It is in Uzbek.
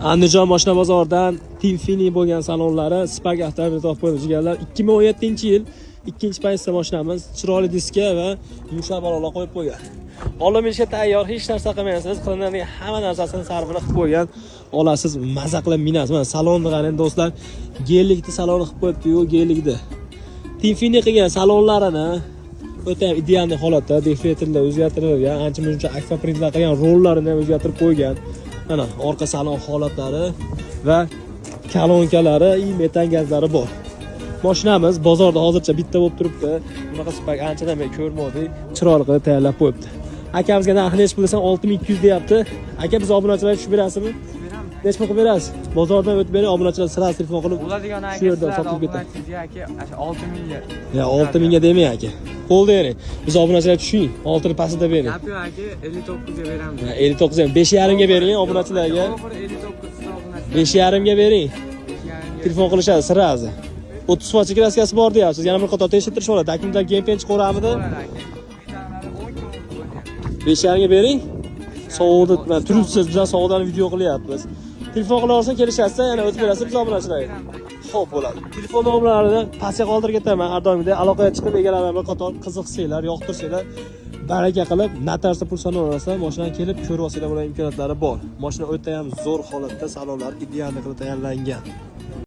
Andijon mashina bozoridan Tinfini bo'lgan salonlari Spark avtomobili topib qo'ydi, jigarlar. 2017-yil ikkinchi pozitsiya mashinamiz, chiroyli diska va yumshoq balonlar qo'yib qo'ygan. Olib minishga tayyor, hech narsa qilmaysiz. Qilinadigan hamma narsasini sarfini qilib qo'ygan. Olasiz, maza qilib minasiz. Mana salonni qarang, do'stlar. Gelikni saloni qilib qo'yibdi-yu, gelikni. Tinfini qilgan salonlarini o'ta ham идеальный holatda, deflektorlar o'zgartirilgan, ancha muncha akvaprintlar qilgan, rollarini ham o'zgartirib qo'ygan. Mana orqa salon holatlari va kolonkalari и metan gazlari bor. Mashinamiz bozorda hozircha bitta bo'lib turibdi. Bunaqa Spark anchadan beri ko'rmadik. Chiroyli qilib tayyorlab qo'yibdi. Akamizga narxi nechi pul desam, 6200 deyapti. Aka, biz obunachilarga tushib berasizmi? Nechi pul qilib berasiz? Bozordan o'tib bering, obunachilar sira telefon qilib Bo'ladigan shu aka, yerdan sizlarni sotib ketadi. obunachingizga aka, o'sha 6000 ga. Ya 6000 ga demang, aka. Qo'lda bering. Biz obunachilar tushing, oltini pastida bering. Gap yo'q aka, 59 ga beramiz. Ha, 59 ham 5,5 ga bering obunachilarga. Oxiri 59 siz obunachilar. 5,5 ga bering. 5,5 ga. Telefon qilishadi sirazi. 30% краска si bor deyapsiz. Yana bir qator tekshirtirish bo'ladi. Dokumentlar gempen chiqaveramidi? Bo'ladi aka. Metanlari 10 kun bo'lgan. 5,5 ga bering. Sovuqda mana turibsiz, bizlar sovuqdan video qilyapmiz. Telefon qilaversa kelishasiz, yana o'tib berasiz biz obunachilarga. Xo'p, bo'ladi. Telefon nomerlarini pastga qoldirib ketaman. Har doimgidek aloqaga chiqib, egalari bir qator qiziqsanglar, yoqtirsanglar, baraka qilib, notariusda pul sanab, mashinani kelib ko'rib olsanglar bo'ladigan imkoniyatlari bor. Mashina o'ta ham zo'r holatda, salonlari идеальный qilib tayyorlangan.